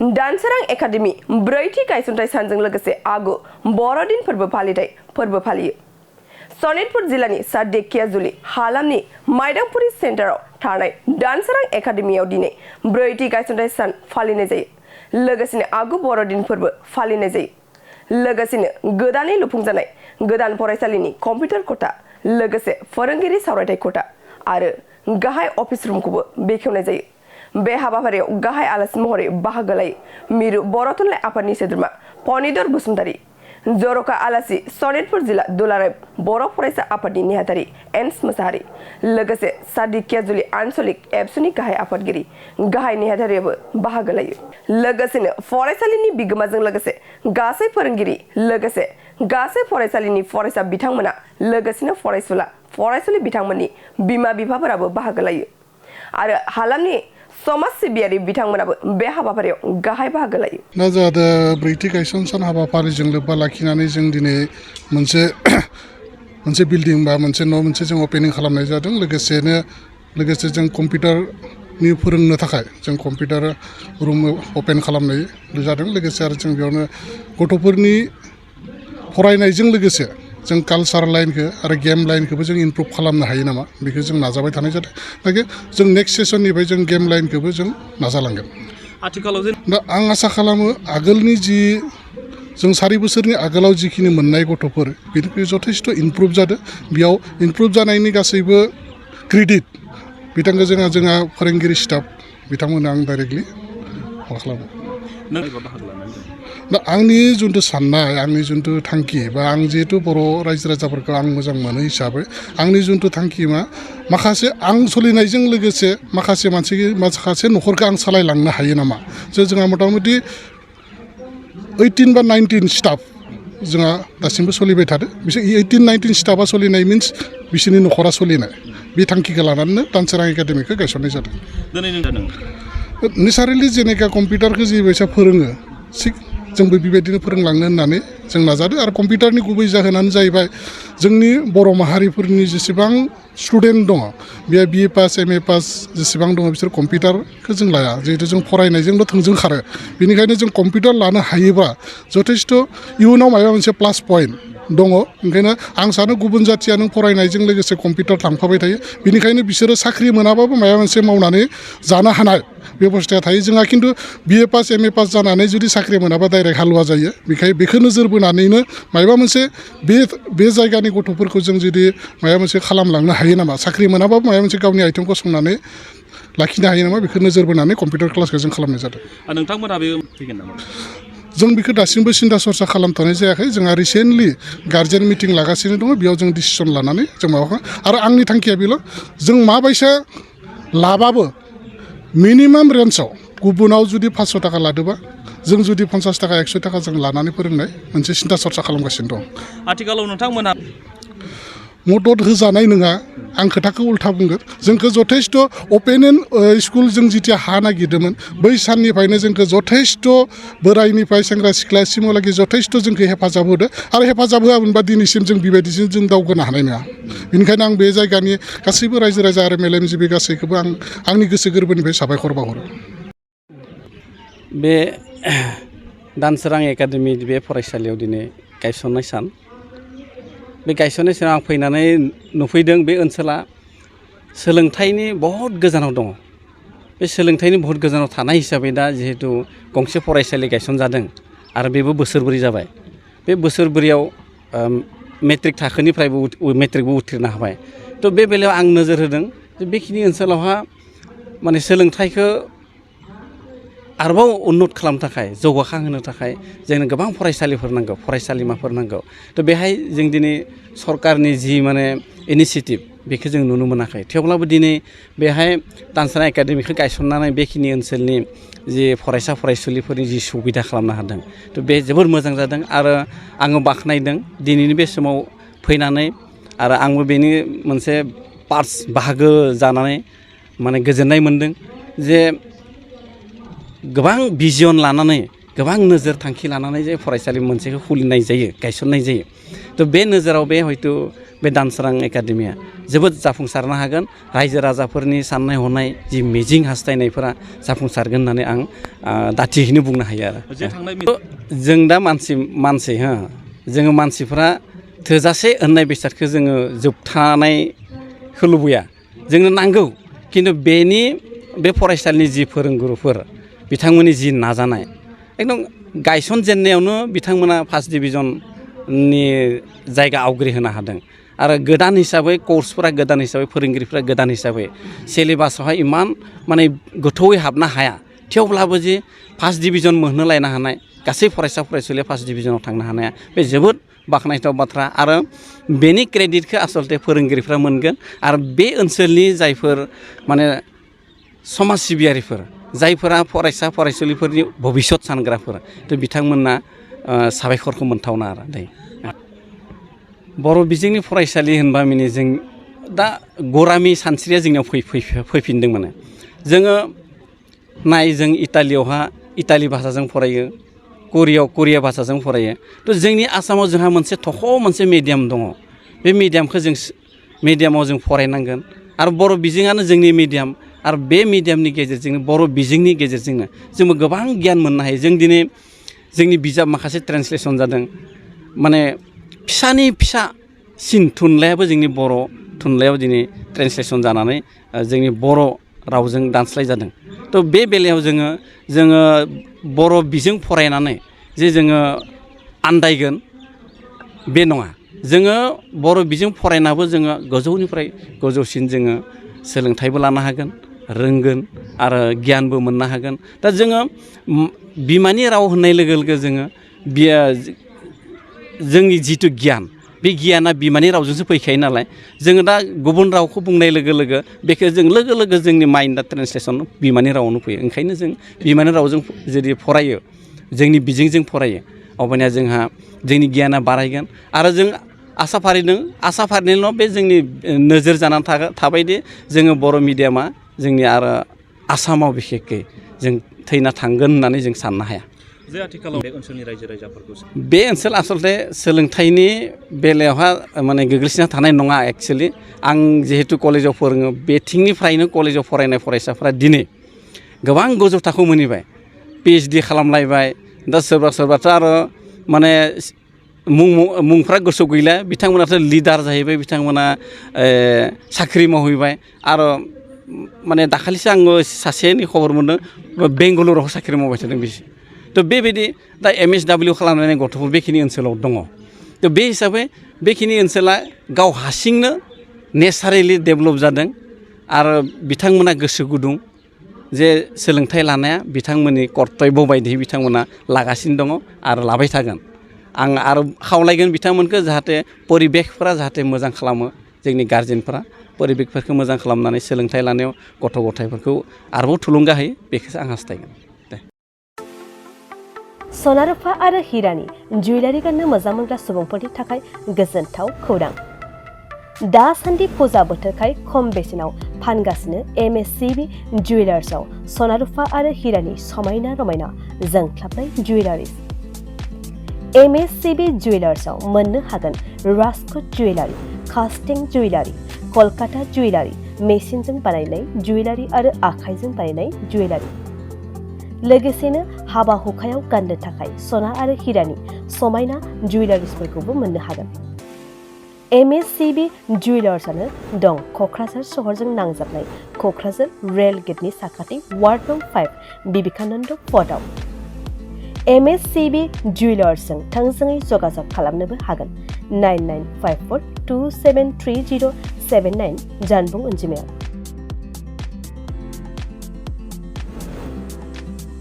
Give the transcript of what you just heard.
दानसोरां एकाडेमि ब्रैथि गायसनथाय सानजों लोगोसे आगु बर'दिन फोरबो फालियो। सनितपुर जिल्लानि सा धेकियाजुलि हालामनि माइदांपुरि सेन्टाराव थानाय दानसोरां एकाडेमियाव दिनै ब्रैथि गायसनथाय सान फालिनाय जायो। लोगोसेनो आगु बर'दिन फोरबो फालिनाय जायो। लोगोसेनो गोदानै लुफुंजानाय गोदान फरायसालिनि कम्पिउटार खथा, लोगोसे फोरोंगिरि सावरायथाय खथा आरो गाहाय अफिस रुमखौबो बेखेवनाय जायो। बे हाबाफारियाव गाहाय आलासि महरै बाहागो लायो मिरु बर' थुनलाइ आफादनि सोद्रोमा फनिधर बसुमतारी, जर'खा आलासि सनितपुर जिल्ला दुलाराय बर' फरायसा आफादनि नेहाथारि एन्स मोसाहारि, लोगोसे सा धेकियाजुलि आन्सलिक एबसुनि गाहाय आफादगिरि गाहाय नेहाथारियाबो बाहागो लायो। लोगोसेनो फरायसालिनि बिगोमाजों लोगोसे गासै फोरोंगिरि, लोगोसे गासै फरायसालिनि फरायसा बिथांमोना, लोगोसेनो फरायसुला बिथांमोननि बिमा बिफाफोराबो बाहागो लायो आरो हालामनि समाज सिबियारि बिथांमोनाबो बे हाबाफारियाव गाहाय बाहागो लायो। दा जोंहा ब्रैथि गायसन सान हाबाफारिजों लोब्बा लाखिनानै जों दिनै मोनसे बिल्डिं बा मोनसे न' जों अपेनिं खालामनाय जादों। लोगोसे जों कम्पिउटारनि फोरोंनो थाखाय जों कम्पिउटार रुम अपेन खालामनाय जादों। लोगोसे आरो जों बेयावनो गथ'फोरनि फरायनायजों लोगोसे जों कालचार लाइनखौ आरो गेम लाइनखौबो जों इमप्रुभ खालामनो हायो नामा बेखौ जों नाजाबाय थानाय जादों। दायो जों नेक्स्ट सेसननिफ्राय जों गेम लाइनखौबो जों नाजालांगोन। आथिखालाव दा आं आसा खालामो आगोलनि जों 4 बोसोरनि आगोलाव जिखिनि मोननाय गथ'फोर बेनिख्रुइ जथेस्थ' इमप्रुभ जादों। बेयाव इमप्रुभ जानायनि गासैबो क्रेडिट बिथांखौ जोंहा फोरोंगिरि स्टाफ बिथांमोननो आं डाइरेक्टलि खालामो। दा आंनि जिथु साननाय, आंनि जिथु थांखि बा आं जिहेतु बर' रायजो राजाफोरखौ आं मोजां मोनो हिसाबै आंनि जिथु थांखि माखासे आं सोलिनायजों लोगोसे माखासे न'खरखौ आं सालायलांनो हायो नामा। जोंहा मथा मथि 18 बा 19 स्टाफ जोंहा दासिमबो सोलिबाय थादों। बिसोर 18-19 स्टाफा सोलिनाय मिन्स बिसोरनि न'खरा सोलिनाय। बे थांखिखौ लानानैनो दानसोरां एकाडेमिखौ गायसननाय जादों। नेचारेलि जेनेका कम्पिउटारखौ जिबायसा फोरोङो थिग जोंबो बेबायदिनो फोरोंलांनो होननानै जों नाजादों। आरो कम्पिउटारनि गुबै जाहोनानो जाहैबाय जोंनि बर' माहारिफोरनि जेसेबां स्टुडेन्ट दङ, बेयो BA पास MA पास जेसेबां दङ बिसोर कम्पिउटारखौ जों लाया। जिहेतु जों फरायनायजोंल' थोंजों खारो। बेनिखायनो जों कम्पिउटार लानो हायोबा जथेस्थ' इयुनाव माबा मोनसे प्लास पइन्ट दङ। ओंखायनो आं सानो गुबुन जाथिया नों फरायनायजों लोगोसे कम्पिउटार थांफाबाय थायो। बेनिखायनो बिसोरो साख्रि मोनाबाबो माबा मोनसे मावनानै जानो हानाय बेबस्थाया थायो। जोंहा खिन्थु BA पास MA पास जानानै जुदि साख्रि मोनाबा डाइरेक्ट हालुवा जायो। बेखौ नोजोर बोनानैनो माबा मोनसे बे जायगानि गथ'फोरखौ जों जुदि माबा मोनसे खालामलांनो हायो नामा, साख्रि मोनाबाबो माबा मोनसे गावनि आथिं गसंनानै लाखिनो हायो नामा, बेखौ नोजोर बोनानै कम्पिउटार क्लासखौ जों खालामनाय जादों। नोंथांमोना बे फैगोन नामा? जों बेखौ दासिमबो सिन्था सरसा खालामथ'नाय जायाखै। जोंहा रिसेन्टलि गार्जेन मिटिं लागासिनो दङ। बेयाव जों डिसिसन लानानै जों माबाखौ, आरो आंनि थांखिया बेल' जों माबायसा लाबाबो मिनिमाम रेन्जआव गुबुनाव जुदि 500 थाखा लादोंबा जों जुदि 50 थाखा 100 थाखा जों लानानै फोरोंनाय मोनसे सिन्था सरसा खालामगासिनो दं। आथिखालाव नोंथांमोना मदद होजानाय नङा, आं खोथाखौ उल्था बुंगोन। जोंखौ जथेस्थ' अपेन स्कुल जों जिथिया हा नागिरदोंमोन बै साननिफ्रायनो जोंखौ जथेस्थ' बोराइनिफ्राय सेंग्रा सिख्लासिमहालागै जथेस्थ' जोंखौ हेफाजाब होदो। आरो हेफाजाब होआमोनबा दिनैसिम जों बेबायदिजों जों दावगानो हानाय नङा। बेनिखायनो आं बे जायगानि गासैबो रायजो राजा आरो मेलेमजिबि गासैखौबो आंनि गोसो गोरबोनिफ्राय साबायखर बावहरो। बे दानसोरां एकाडेमि बे फरायसालियाव दिनै गायसननाय सान। बे गायसननाय सानाव आं फैनानै नुफैदों बे ओनसोला सोलोंथाइनि बहुद गोजानाव दङ। बे सोलोंथाइनि बहुद गोजानाव थानाय हिसाबै दा जिहेतु गंसे फरायसालि गायसनजादों आरो बेबो बोसोरब्रै जाबाय। बे बोसोरब्रैयाव मेट्रिक थाखोनिफ्रायबो मेट्रिकबो उथ्रिनो हाबाय। थ' बे बेलायाव आं नोजोर होदों जे बेखिनि ओनसोलावहा माने सोलोंथाइखौ आरोबाव उन्नत खालामनो थाखाय, जौगाखांहोनो थाखाय जोंनो गोबां फरायसालिफोर नांगौ, फरायसालिमाफोर नांगौ। थ' बेहाय जों दिनै सरकारनि जि माने इनिसियेटिभ बेखौ जों नुनो मोनाखै। थेवब्लाबो दिनै बेहाय दानसोरां एकाडेमिखौ गायसननानै बेखिनि ओनसोलनि जि फरायसा फरायसुलिफोरनि जि सुबिदा खालामनो हादों, थ' बे जोबोर मोजां जादों। आरो आङो बाख्नायदों दिनैनि बे समाव फैनानै, आरो आंबो बेनि मोनसे बाहागो जानानै माने गोजोननाय मोनदों जे गोबां भिजन लानानै, गोबां नोजोर थांखि लानानै जे फरायसालि मोनसेखौ खुलिनाय जायो, गायसननाय जायो। थ' बे नोजोराव बे हयथ' बे दानसोरां एकाडेमिया जोबोद जाफुंसारनो हागोन रायजो राजाफोरनि साननाय हनाय जि मिजिं हास्थायनायफोरा जाफुंसारगोन होननानै आं दाथिहैनो बुंनो हायो आरो जों दा मानसि जोङो मानसिफ्रा थोजासे होननाय बेसादखौ जोङो जोबथानायखौ लुबैया जोंनो नांगौ खिन्थु बे फरायसालिनि जि फोरोंगुरुफोर बिथांमोननि जि नाजानाय एकदम गायसनजेननायावनो बिथांमोना फार्स्ट डिभिजननि जायगा आवग्रिहोनो हादों आरो गोदान हिसाबै कर्सफोरा गोदान हिसाबै फोरोंगिरिफोरा गोदान हिसाबै सिलेबासावहाय इमान माने गोथौयै हाबनो हाया थेवब्लाबो जे फार्स्ट डिभिजन मोननो लायनो हानाय गासै फरायसा फरायसुलिया फार्स्ट डिभिजनाव थांनो हानाया बे जोबोद बाख्नायथाव बाथ्रा आरो बेनि क्रेडिटखौ आसलते फोरोंगिरिफ्रा मोनगोन आरो बे ओनसोलनि जायफोर माने समाज सिबियारिफोर जायफोरा फरायसा फरायसुलिफोरनि भबिष्यत सानग्राफोर बिथांमोना साबायखरखौ मोनथावना आरो दायो बर' बिजोंनि फरायसालि होनबा माने जों दा गरामि सानस्रिया जोंनियाव फैफिनदों माने जोङो जों इटालि भाषाजों फरायो करिया भाषाजों फरायो थ' जोंनि आसामाव जोंहा मोनसे मिडियाम दङ बे मिडियामाव जों फरायनांगोन आरो बर' बिजोङानो जोंनि मिडियाम आरो बे मिडियामनि गेजेरजों बर' बिजोंनि गेजेरजोंनो जोङो गोबां गियान मोननो हायो जों दिनै जोंनि बिजाब माखासे ट्रेन्सलेसन जादों माने फिसासिन थुनलाइयाबो जोंनि बर' थुनलाइयाव दिनै ट्रेन्सलेसन जानानै जोंनि बर' रावजों दानस्लाय जादों थ' बे बेलायाव जोङो बर' बिजों फरायनानै जे जोङो आन्दायगोन बे नङा जोङो बर' बिजों फरायनाबो जोङो गोजौनिफ्राय गोजौसिन जोङो सोलोंथाइबो लानो हागोन रोंगोन आरो गियानबो मोननो हागोन दा जोङो बिमानि राव होननाय लोगो लोगो जोङो जोंनि जिथु गियान बे गियाना बिमानि रावजोंसो फैखायो नालाय जोङो दा गुबुन रावखौ बुंनाय लोगो लोगो बेखौ जों लोगो लोगो जोंनि माइन्डआ ट्रेन्सलेसन बिमानि रावावनो फैयो ओंखायनो जों बिमानि रावजों जुदि फरायो जोंनि बिजोंजों फरायो अब्लानिया जोंहा जोंनि गियाना बारायगोन आरो जों आसा फारिनिल' बे जोंनि नोजोर जानानै थाबायदि जोङो बर' मिडियामा जोंनि आरो आसामाव बिखेखकै जों थैना थांगोन होननानै जों साननो हाया जे आथिखालाव बे ओनसोलनि रायजो राजाफोरखौ बे ओनसोल आसलते सोलोंथाइनि बेलायावहा माने गोग्लैसोना थानाय नङा एक्सुवेलि आं जिहेतु कलेजाव फोरोङो बेथिंनिफ्रायनो कलेजाव फरायनाय फरायसाफ्रा दिनै गोबां गोजौ थाखोआव मोनहैबाय PhD खालामलायबाय दा सोरबाथ' आरो माने मुंफ्रा गोसोआव गैला बिथांमोनाथ' लिडार जाहैबाय बिथांमोना साख्रि मावहैबाय आरो माने दाखालिसो आङो सासेनि खबर मोनदों बेंगालुरुआव साख्रि मावबाय थादों बिसोर थ' बेबायदि दा MSW खालामनाय गथ'फोर बेखिनि ओनसोलाव दङ थ' बे हिसाबै बेखिनि ओनसोला गाव हारसिंनो नेचारेलि डेभेलप जादों आरो बिथांमोना गोसो गुदुं जे सोलोंथाइ लानाया बिथांमोननि कर्तब्य बायदियै बिथांमोना लागासिनो दङ आरो लाबाय थागोन आं आरो खावलायगोन बिथांमोनखौ जाहाथे परिबेकफोरा जाहाथे मोजां खालामो जोंनि गार्जेनफोरा परिबेकफोरखौ मोजां खालामनानै सोलोंथाइ लानायाव गथ' गथायफोरखौ आरोबाव थुलुंगा होयो बेखौसो आं हास्थायगोन सना रुफा आरो हिरानि जुवेलारि गाननो मोजां मोनग्रा सुबुंफोरनि थाखाय गोजोनथाव खौरां दासान्दि फुजा बोथोरखाय खम बेसेनाव फानगासिनो MSCB जुवेलार्सआव सना रुफा आरो हिरानि समायना रमायना जोंख्लाबनाय जुवेलारिस MSCB जुवेलार्सआव मोननो हागोन राजकोट जुवेलारि कास्टिं जुवेलारि कलकाता जुवेलारि मेसिनजों बानायनाय जुवेलारि आरो आखाइजों बानायनाय जुवेलारि लोगोसेनो हाबा हुखायाव गाननो थाखाय सना आरो हिरानि समायना जुवेलारिसफोरखौबो मोननो हागोन MSCB जुवेलार्सआनो दं क'क्राझार सहरजों नांजाबनाय क'क्राझार रेल गेटनि साखाथि वार्ड नं 5 बिबेकानन्द पथआव MSCB जुवेलार्सजों थोंजोङै जगाजग खालामनोबो हागोन 9954273079 जानबुं अनजिमायाव